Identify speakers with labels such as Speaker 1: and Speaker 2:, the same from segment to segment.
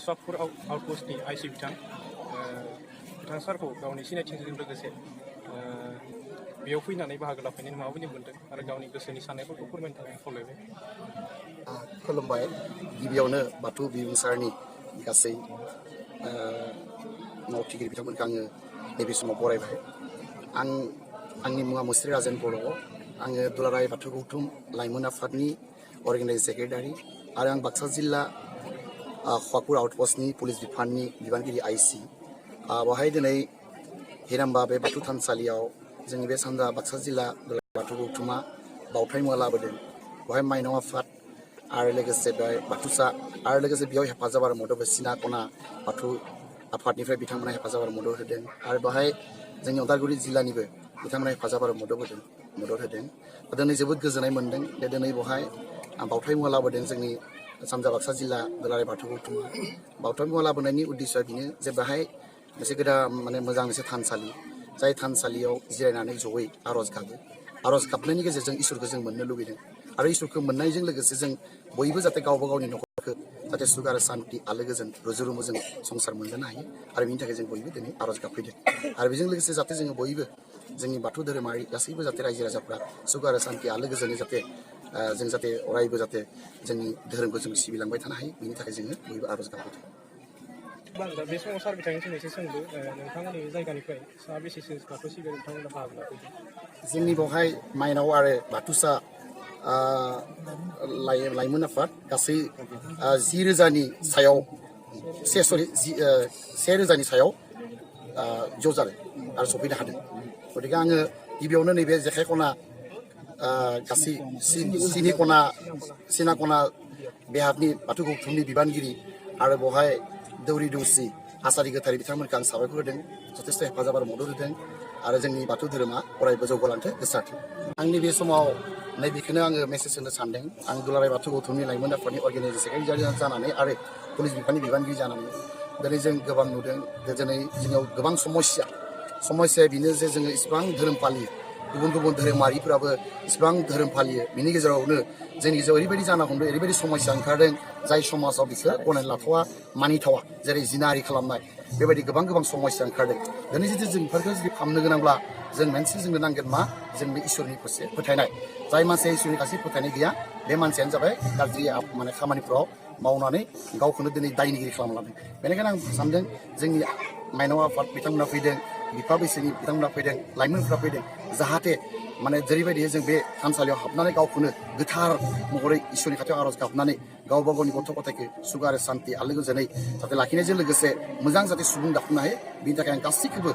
Speaker 1: स्वापुर आउटपोस्टनि IC बिथां सारखौ गावनि सिनायथिजों लोगोसे बेयाव फैनानै बाहागो लाफैनायनि माबायदि मोन्दों आरो गावनि गोसोनि साननायफोरखौ फोरमायनो थाखाय खावलायबाय।
Speaker 2: खुलुमबाय। गिबियावनो बाथौ बिबुंसारनि गासै मावथिगिरि बिथांमोनखौ आङो नैबे समाव बरायबाय। आंनि मुङा मुस्रि राजेन बर'। आङो दुलाराय बाथौ गौथुम लाइमोन आफादनि अर्गेनाइजिं सेक्रेटारि आरो आं बाक्सा जिल्ला स्वापुर आउटपोस्टनि पुलिस बिफाननि बिबानगिरि आइसि। बेवहाय दिनै हिराम्बा बे बाथौ थानसालियाव जोंनि बे सानजा बाक्सा जिल्ला दुलाराय बाथौ गौथुमा बावथाय मुवा लाबोदों। बेवहाय माइनाव आफाद आरो लोगोसे बेवहाय बाथौसा आरो लोगोसे बेयाव हेफाजाब आरो मदद सिना खना बाथौ आफादनिफ्राय बिथांमोना हेफाजाब आरो मदद होदों आरो बेवहाय जोंनि उदालगुरि जिल्लानिबो बिथांमोना हेफाजाब आरो मदद होदों। दिनै जोबोद गोजोननाय मोन्दों। दिनै बेवहाय बावथाय मुवा लाबोदों जोंनि सानजा बाक्सा जिल्ला दुलाराय बाथौ गौथुमा। बावथाय मुवा लाबोनायनि उद्देश्यआ बेनो जे बेहाय मोनसे गोदान मोजां मोनसे थानसालि, जाय थानसालियाव जिरायनानै जयै आर'ज गाबनायनि गेजेरजों इसोरखौ जों मोननो लुबैदों आरो इसोरखौ मोननायजों लोगोसे जों बयबो जाहाथे गावबा गावनि न'खरखौ जाहाथे सुख आरो सान्थि आलो गोजोन रुजु रुमु जों संसार मोनजानो हायो आरो बिनि थाखाय जों बयबो दिनै आर'ज गाबफैदों। आरो बेजों लोगोसे जाहाथे जोङो बयबो जोंनि बाथौ धोरोमारि गासैबो जाहाथे रायजो राजाफ्रा सुख आरो सान्थि आलो गोजोनै जाहाथे अरायबो जाहाथे जोंनि धोरोमखौ जों सिबिलांबाय थानो हायो, बिनि थाखाय जोङो बयबो आर'ज गाबफैदों।
Speaker 1: बे समाव सार बिथांनिसिम एसे सोंदो, नोंथांमोननि जायगानिफ्राय साबेसेसो बाथौ सिबियारि बिथांमोना बाहागो लाफैदों? जोंनि
Speaker 2: बेवहाय माइनाव आरो बाथौसा लाइमोन आफाद गासै 10,000नि सायाव 1,000नि सायाव ज' जादों आरो सफैनो हादों। गतिके आङो गिबियावनो नैबे जेखाइ खना गासै सिना खना बेहारनि बाथौ गौथुमनि बिबानगिरि आरो बेवहाय दौरि दौसि आसारि गोथारि बिथांमोनखौ आं साबायखर होदों। जथेस्थ' हेफाजाब आरो मदद होदों आरो जोंनि बाथौ धोरोमा अरायबो जौगालांथों, गोसारथों। आंनि बे समाव नैबेखौनो आङो मेसेज होनो सानदों। आं दुलाराय बाथौ गौथुमनि लाइमोन आफादनि अर्गेनाइजिं सेक्रेटारि जानानै आरो पुलिस बिफाननि बिबानगिरि जानानै दिनै जों गोबां नुदों जे दिनै जोंनाव गोबां समस्या बेनो जे जोङो इसिबां धोरोम फालियो, गुबुन गुबुन धोरोमारिफोराबो इसिबां धोरोम फालियो, बिनि गेजेरावनो जोंनि गेजेराव ओरैबायदि जाना हमदों, ओरैबायदि समस्या ओंखारदों जाय समाजाव बिसोर गनायना लाथावा, मानिथावा, जेरै जिनाहारि खालामनाय, बेबायदि गोबां समस्या ओंखारदों। दिनै जुदि जों बेफोरखौ फाहामनो गोनांब्ला जों मोनसे जोंनो नांगोन मा? जोंनि इसोरनि फारसे फोथायनाय। जाय मानसिया इसोरनि फारसे फोथायनाय गैया, बे मानसियानो जाबाय गाज्रि खामानिफ्राव मावनानै गावखौनो दिनै दायनिगिरि खालामना लादों। बेनिखायनो आं सानदों जोंनि माइनाव आफाद बिथांमोना फैदों, बिफा बैसोनि बिथांमोना फैदों, लाइमोनफ्रा फैदों, जाहाथे जेरैबायदि जों बे थानसालियाव हाबनानै गावखौनो गोथार महरै इसोरनि खाथियाव आर'ज गाबनानै गावबा गावनि गथ' गथायखौ सुख आरो सान्थि आलो गोजोनै जाहाथे लाखिनायजों लोगोसे मोजां जाहाथे सुबुं दाफुंनो हायो, बिनि थाखाय आं गासैखौबो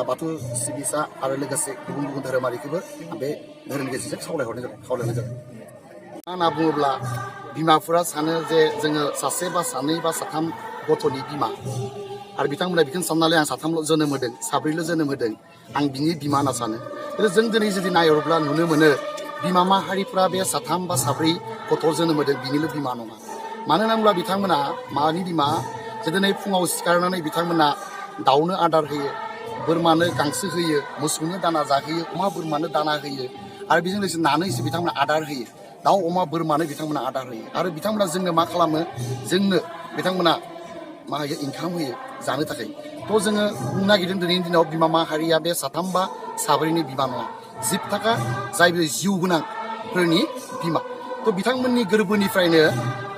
Speaker 2: बाथौ सिबिसा आरो लोगोसे गुबुन गुबुन धोरोमारिखौबो बे धोरोमनि गेजेरजों खावलायनाय जाबाय। मा होनना बुङोब्ला बिमाफोरा सानो जे जोङो सासे बा सानै बा साथाम गथ'नि बिमा आरो बिथांमोना बेखौनो साननानै आं साथामल' जोनोम होदों, साब्रैल' जोनोम होदों, आं बिनि बिमा होनना सानो। खिन्थु जों दिनै जुदि नायहरोब्ला नुनो मोनो बिमा माहारिफ्रा बे साथाम बा साब्रै गथ' जोनोम होदों, बिनिल' बिमा नङा। मानो होनोब्ला बिथांमोना मानि बिमा जे दिनै फुङाव सिखारनानै बिथांमोना दाउनो आदार होयो, बोरमानो गांसो होयो, मोसौनो दाना जाहोयो, अमा बोरमानो दाना होयो आरो बेजों लोगोसे नानो बिथांमोना आदार होयो, दाउ अमा बोरमानो बिथांमोना आदार होयो आरो बिथांमोना जोंनो मा खालामो? जोंनो बिथांमोना मा होयो? इनकाम होयो जानो थाखाय। थ' जोङो बुंनो नागिरदों दिनैनि दिनाव बिमा माहारिया बे साथाम बा साब्रैनि बिमा नङा, 10 थाखा जाय जिउ गोनांफोरनि बिमा। थ' बिथांमोननि गोरबोनिफ्रायनो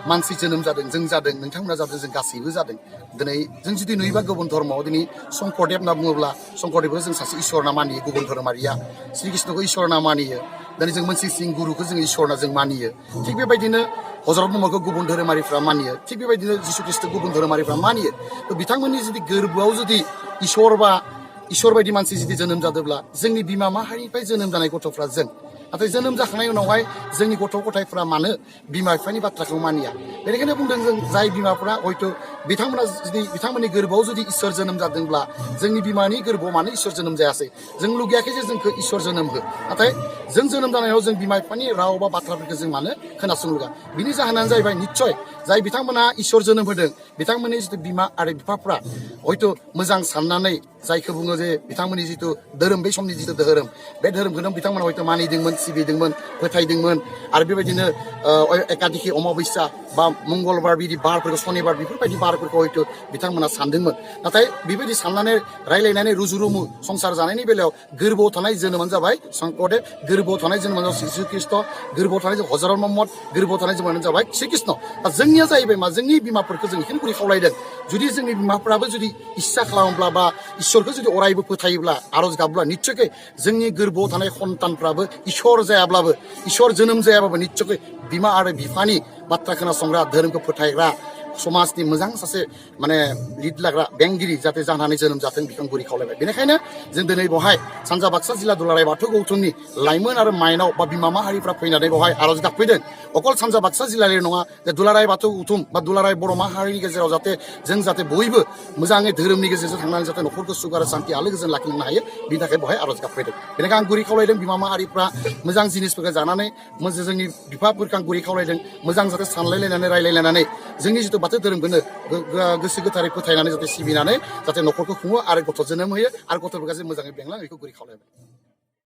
Speaker 2: मानसि जोनोम जादों, जों जादों, नोंथांमोना जादों, जों गासैबो जादों। दिनै जों जुदि नुयोबा गुबुन धर्मआव दिनै शंकरदेब होनना बुङोब्ला शंकरदेबखौ जों सासे इसोर होनना मानियो, गुबुन धोरोमारिया श्री कृष्णखौ इसोर होनना मानियो। दिनै जों मोनसे सिं गुरुखौ जों इसोर होनना जों मानियो। थिग बेबायदिनो हजरत महम्मदखौ गुबुन धोरोमारिफ्रा मानियो, थिग बेबायदिनो जिशु ख्रिस्ट'खौ गुबुन धोरोमारिफ्रा मानियो। थ' बिथांमोननि जुदि गोरबोआव जुदि इसोर बायदि मानसि जुदि जोनोम जादोंब्ला जोंनि बिमा माहारिनिफ्राय जोनोम जानाय गथ'फ्रा जों, नाथाय जोनोम जाखांनायनि उनावहाय जोंनि गथ' गथायफ्रा मानो बिमा बिफानि बाथ्राखौ मानिया? बेनिखायनो बुंदों जों जाय बिमाफ्रा हयथ' बिथांमोना जुदि बिथांमोननि गोरबोआव जुदि इसोर जोनोम जादोंब्ला जोंनि बिमानि गोरबोआव मानो इसोर जोनोम जायासै? जों लुगैयाखै जे जोंखौ इसोर जोनोम हो, नाथाय जों जोनोम जानायाव जों बिमा बिफानि राव बा बाथ्राफोरखौ जों मानो खोनासंनो लुगा? बिनि जाहोनानो जाहैबाय निस्सय जाय बिथांमोना इसोर जोनोम होदों, बिथांमोननि जिथु बिमा आरो बिफाफ्रा हयथ' मोजां साननानै जायखौ बुङो जे बिथांमोननि जिथु धोरोम, बे समनि जिथु धोरोम, बे धोरोमखौनो बिथांमोना हयथ' मानिदोंमोन, सिबिदोंमोन फोथायदोंमोन आरो बेबायदिनो एकादिखि अमाबैसा बा मंगलबार बिदि बारफोरखौ शनिबार बेफोरबायदि बारफोरखौ हयथ' बिथांमोना सानदोंमोन नाथाय बेबायदि साननानै रायलायनानै रुजु रुमु संसार जानायनि बेलायाव गोरबोआव थानाय जोनोमानो जाबाय शंकरदेब गोरबोआव थानाय जोनोमानो जाबाय श्री कृष्ण गोरबोआव थानाय हजरत महम्मद गोरबोआव थानाय जोनोमानो जाबाय श्री कृष्ण दा जोंनिया जाहैबाय मा जोंनि बिमाफोरखौ जों बेखौनो गुरै खावलायदों जुदि जोंनि बिमाफ्राबो जुदि इस्सा खालामोब्ला बा इसोरखौ जुदि अरायबो फोथायोब्ला आरज गाबब्ला निस्सयकै जोंनि गोरबोआव थानाय सन्तानफ्राबो इसोर जायाब्लाबो इसोर जोनोम जायाब्लाबो निस्सयकै बिमा आरो बिफानि बाथ्रा खोनासंग्रा धोरोमखौ फोथायग्रा समाजनि मोजां सासे माने लिड लाग्रा बेंगिरि जाहाथे जानानै जोनोम जाथों बेखौ गुरै खावलायबाय बेनिखायनो जों दिनै बेवहाय सानजा बाक्सा जिल्ला दुलाराय बाथौ गौथुमनि लाइमोन आरो माइनाव बा बिमा माहारिफ्रा फैनानै बेवहाय आरज गाबफैदों अकल सानजा बाक्सा जिल्लानि नङा जे दुलाराय बाथौ गौथुम बा दुलाराय बर' माहारिनि गेजेराव जाहाथे जों जाहाथे बयबो मोजाङै धोरोमनि गेजेरजों थांनानै जाहाथे न'खरखौ सुख आरो सान्थि आलो गोजोन लाखिलांनो हायो बिनि थाखाय बेवहाय आरज गाबफैदों बेनिखायनो आं गुरै खावलायदों बिमा माहारिफ्रा मोजां जिनिसफोरखौ जानानै जोंनि बिफाफोरखौ आं गुरै खावलायदों मोजां जाहाथे सानलायलायनानै रायलायलायनानै जोंनि जिथु बाथौ धोरोमखौनो गोसो गोथारै फोथायनानै जाहाथे सिबिनानै जाहाथे न'खरखौ खुङो आरो गथ' जोनोम होयो आरो गथ'फोरखौ मोजाङै बेंलाङो बेखौ गुरै खावलायबाय